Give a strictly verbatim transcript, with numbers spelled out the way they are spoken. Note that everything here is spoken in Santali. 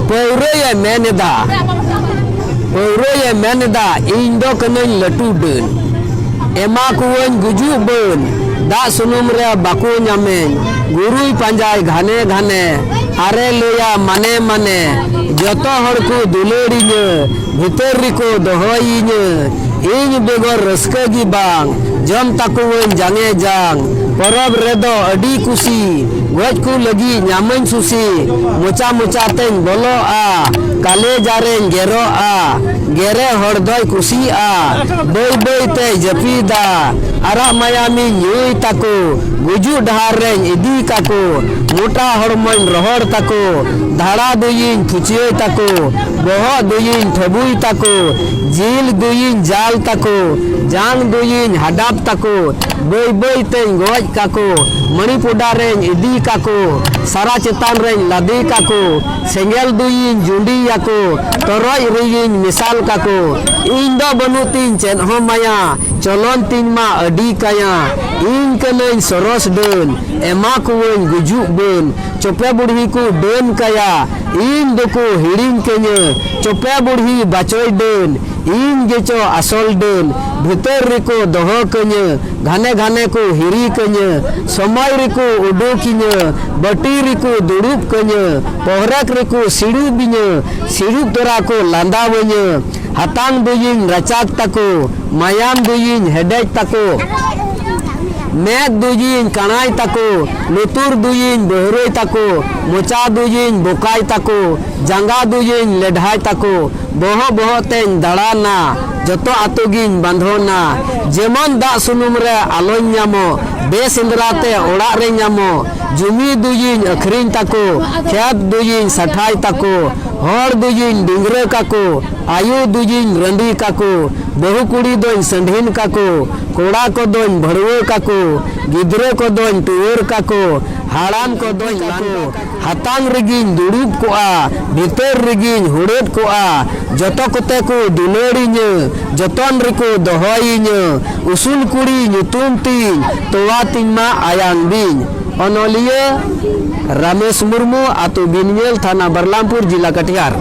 ᱯᱟᱹᱣᱨᱟᱹᱭᱮ ᱢᱮᱱ ᱮᱫᱟ, ᱯᱟᱹᱣᱨᱟᱹᱭᱮ ᱢᱮᱱ ᱮᱫᱟ, ᱤᱧ ᱫᱚ ᱠᱟᱹᱱᱟᱹᱧ ᱞᱟᱹᱴᱩ ᱰᱟᱹᱱ᱾ ᱮᱢᱟ ᱠᱚᱣᱟᱹᱧ ᱜᱩᱡᱩᱜ ᱵᱟᱹᱱ, ᱫᱟᱜ ᱥᱩᱱᱩᱢ ᱨᱮ ᱵᱟᱠᱚ ᱧᱟᱢᱮᱧ᱾ ᱜᱩᱨᱩᱭ ᱯᱟᱸᱡᱟᱭ ᱜᱷᱟᱱᱮ ᱜᱷᱟᱱᱮ, ᱟᱨᱮ ᱞᱟᱹᱭᱟ ᱢᱟᱱᱮ ᱢᱟᱱᱮ᱾ ᱡᱚᱛᱚ ᱦᱚᱲ ᱠᱚ ᱫᱩᱞᱟᱹᱲᱤᱧᱟᱹ, ᱵᱷᱤᱛᱟᱹᱨ ᱨᱮᱠᱚ ᱫᱚᱦᱚᱭᱤᱧᱟᱹ᱾ ᱤᱧ ᱵᱮᱜᱚᱨ ᱨᱟᱹᱥᱠᱟᱹ ᱜᱮ ᱵᱟᱝ, ᱡᱚᱢ ᱛᱟᱠᱚᱣᱟᱹᱧ ᱡᱟᱝᱮ ᱡᱟᱝ᱾ ᱯᱚᱨᱚᱵᱽ ᱨᱮᱫᱚ ᱟᱹᱰᱤ ᱠᱩᱥᱤ, ᱜᱚᱡ ᱠᱚ ᱞᱟᱹᱜᱤᱫ ᱧᱟᱢᱟᱹᱧ ᱥᱩᱥᱤ᱾ ᱢᱚᱪᱟ ᱢᱚᱪᱟ ᱛᱮᱧ ᱵᱚᱞᱚᱜᱼᱟ, ᱠᱟᱞᱮᱡᱟ ᱨᱮᱧ ᱜᱮᱨᱚᱜᱼᱟ᱾ ᱜᱮᱨᱮ ᱦᱚᱲ ᱫᱚᱭ ᱠᱩᱥᱤᱭᱟᱜᱼᱟ, ᱵᱟᱹᱭ ᱵᱟᱹᱭ ᱛᱮᱭ ᱡᱟᱹᱯᱤᱫᱟ᱾ ᱟᱨᱟᱜ ᱢᱟᱭᱟᱢᱤᱧ ᱧᱩᱭ ᱛᱟᱠᱚ, ᱜᱩᱡᱩᱜ ᱰᱟᱦᱟᱨ ᱨᱮᱧ ᱤᱫᱤ ᱠᱟᱠᱚ᱾ ᱢᱚᱴᱟ ᱦᱚᱲᱢᱚᱧ ᱨᱚᱦᱚᱲ ᱛᱟᱠᱚ, ᱫᱷᱟᱲᱟ ᱫᱩᱭᱤᱧ ᱯᱷᱩᱪᱤᱭᱟᱹᱭ ᱛᱟᱠᱚ᱾ ᱵᱚᱦᱚᱜ ᱫᱩᱭᱤᱧ ᱴᱷᱟᱹᱵᱩᱭ ᱛᱟᱠᱚ, ᱡᱤᱞ ᱫᱩᱭᱤᱧ ᱡᱟᱞ ᱛᱟᱠᱚ, ᱡᱟᱝ ᱫᱩᱭᱤᱧ ᱦᱟᱰᱟᱯ ᱛᱟᱠᱚ᱾ ᱵᱟᱹᱭ ᱵᱟᱹᱭ ᱛᱮᱧ ᱜᱚᱡ ᱠᱟᱠᱚ, ᱢᱟᱹᱲᱤ ᱯᱚᱰᱟ ᱨᱮᱧ ᱤᱫᱤ ᱠᱟᱠᱚ, ᱥᱟᱨᱟ ᱪᱮᱛᱟᱱ ᱨᱮᱧ ᱞᱟᱫᱮ ᱠᱟᱠᱚ᱾ ᱥᱮᱸᱜᱮᱞ ᱫᱩᱭᱤᱧ ᱡᱩᱸᱰᱤᱭᱟᱠᱚ, ᱛᱚᱨᱚᱡ ᱨᱮᱭᱤᱧ ᱢᱮᱥᱟᱞ ᱠᱟᱠᱚ᱾ ᱤᱧ ᱫᱚ ᱵᱟᱹᱱᱩᱜ ᱛᱤᱧ ᱪᱮᱫ ᱦᱚᱸ ᱢᱟᱭᱟ, ᱪᱚᱞᱚᱱ ᱛᱤᱧ ᱢᱟ ᱟᱹᱰᱤ ᱠᱟᱭᱟ᱾ ᱤᱧ ᱠᱟᱹᱱᱟᱹᱧ ᱥᱚᱨᱚᱥ ᱰᱟᱹᱱ, ᱮᱢᱟ ᱠᱚᱣᱟᱹᱧ ᱜᱩᱡᱩᱜ ᱵᱟᱹᱱ᱾ ᱪᱚᱯᱮ ᱵᱩᱲᱦᱤ ᱠᱚ ᱰᱟᱹᱱ ᱠᱟᱭᱟ, ᱤᱧ ᱫᱚᱠᱚ ᱦᱤᱲᱤᱧ ᱠᱟᱹᱧᱟᱹ᱾ ᱪᱚᱯᱮ ᱵᱩᱲᱦᱤ ᱵᱟᱪᱚᱭ ᱰᱟᱹᱱ, ᱤᱧ ᱜᱮᱪᱚ ᱟᱥᱚᱞ ᱰᱟᱹᱱ᱾ ᱵᱷᱤᱛᱟᱹᱨ ᱨᱮᱠᱚ ᱫᱚᱦᱚ ᱠᱟᱹᱧᱟᱹ, ᱜᱷᱟᱱᱮ ᱜᱷᱟᱱᱮ ᱠᱚ ᱦᱤᱨᱤ ᱠᱟᱹᱧᱟᱹ᱾ ᱥᱚᱢᱚᱭ ᱨᱮᱠᱚ ᱩᱰᱩᱠᱤᱧᱟᱹ, ᱵᱟᱹᱴᱤ ᱨᱮᱠᱚ ᱫᱩᱲᱩᱵ ᱠᱟᱹᱧᱟᱹ᱾ ᱯᱚᱦᱨᱟᱠ ᱨᱮᱠᱚ ᱥᱤᱲᱩᱵᱤᱧᱟᱹ, ᱥᱤᱲᱩᱵ ᱛᱚᱨᱟ ᱠᱚ ᱞᱟᱸᱫᱟᱣᱟᱹᱧᱟᱹ᱾ ᱦᱟᱛᱟᱝ ᱫᱩᱭᱤᱧ ᱨᱟᱪᱟᱜ ᱛᱟᱠᱚ, ᱢᱟᱭᱟᱢ ᱫᱩᱭᱤᱧ ᱦᱮᱰᱮᱡ ᱛᱟᱠᱚ᱾ ᱢᱮᱫ ᱫᱩᱭᱤᱧ ᱠᱟᱬᱟᱭ ᱛᱟᱠᱚ, ᱞᱩᱛᱩᱨ ᱫᱩᱭᱤᱧ ᱵᱟᱹᱦᱨᱟᱹᱭ ᱛᱟᱠᱚ, ᱢᱚᱪᱟ ᱫᱩᱭᱤᱧ ᱵᱚᱠᱟᱭ ᱛᱟᱠᱚ, ᱡᱟᱸᱜᱟ ᱫᱩᱭᱤᱧ ᱞᱮᱰᱷᱟᱭ ᱛᱟᱠᱚ᱾ ᱵᱚᱦᱚᱜ ᱵᱚᱦᱚᱜ ᱛᱮᱧ ᱫᱟᱬᱟᱱᱟ, ᱡᱚᱛᱚ ᱟᱛᱳ ᱜᱤᱧ ᱵᱟᱸᱫᱷᱚᱱᱟ᱾ ᱡᱮᱢᱚᱱ ᱫᱟᱜ ᱥᱩᱱᱩᱢ ᱨᱮ ᱟᱞᱚᱧ ᱧᱟᱢᱚᱜ, ᱵᱮᱥᱮᱸᱫᱽᱨᱟ ᱛᱮ ᱚᱲᱟᱜ ᱨᱮ ᱧᱟᱢᱚᱜ᱾ ᱡᱩᱢᱤ ᱫᱩᱭᱤᱧ ᱟᱹᱠᱷᱨᱤᱧ ᱛᱟᱠᱚ, ᱠᱷᱮᱛ ᱫᱩᱭᱤᱧ ᱥᱟᱴᱷᱟᱭ ᱛᱟᱠᱚ, ᱦᱚᱲ ᱫᱩᱭᱤᱧ ᱰᱤᱝᱜᱽᱨᱟᱹ ᱠᱟᱠᱚ, ᱟᱭᱳ ᱫᱩᱭᱤᱧ ᱨᱟᱺᱰᱤ ᱠᱟᱠᱚ, ᱵᱟᱹᱦᱩ ᱠᱩᱲᱤ ᱫᱚᱧ ᱥᱟᱺᱰᱷᱤᱱ ᱠᱟᱠᱚ, ᱠᱚᱲᱟ ᱠᱚᱫᱚᱧ ᱵᱷᱟᱹᱲᱣᱟᱹ ᱠᱟᱠᱚ, ᱜᱤᱫᱽᱨᱟᱹ ᱠᱚᱫᱚᱧ ᱴᱩᱣᱟᱹᱨ ᱠᱟᱠᱚ, ᱦᱟᱲᱟᱢ ᱠᱚᱫᱚᱧ ᱞᱟᱱ ᱠᱟᱠᱚ᱾ ᱦᱟᱛᱟᱝ ᱨᱮᱜᱤᱧ ᱫᱩᱲᱩᱵ ᱠᱚᱜᱼᱟ, ᱵᱷᱤᱛᱟᱹᱨ ᱨᱮᱜᱤᱧ ᱦᱩᱲᱟᱹᱫ ᱠᱚᱜᱼᱟ᱾ ᱡᱚᱛᱚ ᱠᱚᱛᱮ ᱠᱚ ᱫᱩᱞᱟᱹᱲᱤᱧᱟᱹ, ᱡᱚᱛᱚᱱ ᱨᱮᱠᱚ ᱫᱚᱦᱚᱭᱤᱧᱟᱹ᱾ ᱩᱥᱩᱞ ᱠᱩᱲᱤ ᱧᱩᱛᱩᱢ ᱛᱤᱧ, ᱛᱚᱣᱟ ᱛᱤᱧ ᱢᱟ ᱟᱭᱟᱝ ᱵᱤᱧ᱾ ᱚᱱᱚᱞᱤᱭᱟᱹ ᱨᱟᱢᱮᱥ ᱢᱩᱨᱢᱩ, ᱟᱹᱛᱩ ᱵᱤᱱᱧᱮᱞ, ᱛᱷᱟᱱᱟ ᱵᱟᱨᱞᱟᱢᱯᱩᱨ, ᱡᱤᱞᱟ ᱠᱟᱴᱤᱦᱟᱨ᱾